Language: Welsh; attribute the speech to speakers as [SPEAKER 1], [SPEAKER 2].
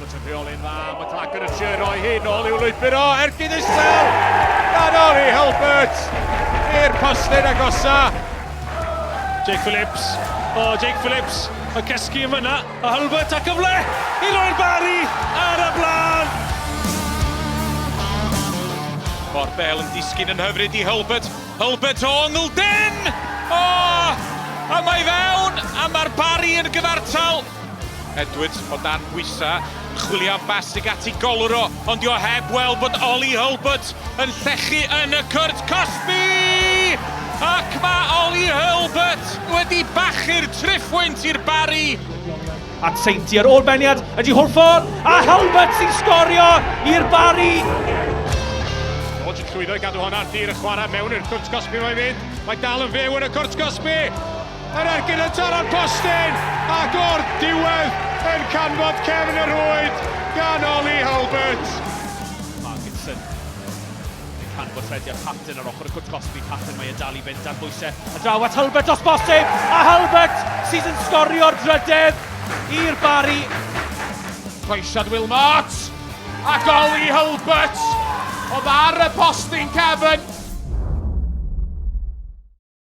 [SPEAKER 1] Hulbert yn rheoli'n dda, McLagan yn trio roi hyn ôl i'w lwybr o, ergyd isel! Gan Ollie Hulbert i'r postyn agosa.
[SPEAKER 2] Jake Phillips, o oh, Jake Phillips, y cysgu yn fyna, a Hulbert a cyfle i roi'r Barri ar y blaen!
[SPEAKER 1] Mae'r bel yn disgyn yn hyfryd i Hulbert. Hulbert o ongl dyn! O! A mae fewn, a mae'r Barri yn gyfartal. Edwards o dan bwysa, yn chwilio am bas tuag at ei golwr o, ond dio heb weld bod Ollie Hulbert yn llechu yn y cwrt cosbi! Ac mae Ollie Hulbert wedi bachu'r triphwynt i'r Barri!
[SPEAKER 2] At Seinti ar ôl beniad ydy Hwlffordd, a Hulbert sy'n sgorio i'r Barri!
[SPEAKER 1] George yn llwyddo i gadw honna ar dir y chwarae mewn i'r cwrt cosbi mae'n mynd. Mae dal yn fyw yn y cwrt cosbi! Yr ergyd yn taro'r postyn ac o'r diwedd yn canfod cefn y rhwyd gan Ollie Hulbert.
[SPEAKER 2] Parkinson yn canfod rhediad Patton ar ochr y cwrt cosbi. Patton mae e dal i fynd dan bwysau. A draw at Hulbert os bosib! A Hulbert sydd yn sgorio'r drydedd i'r Barri.
[SPEAKER 1] Croesiad Wilmot ac Ollie Hulbert oedd ar y postyn cefn.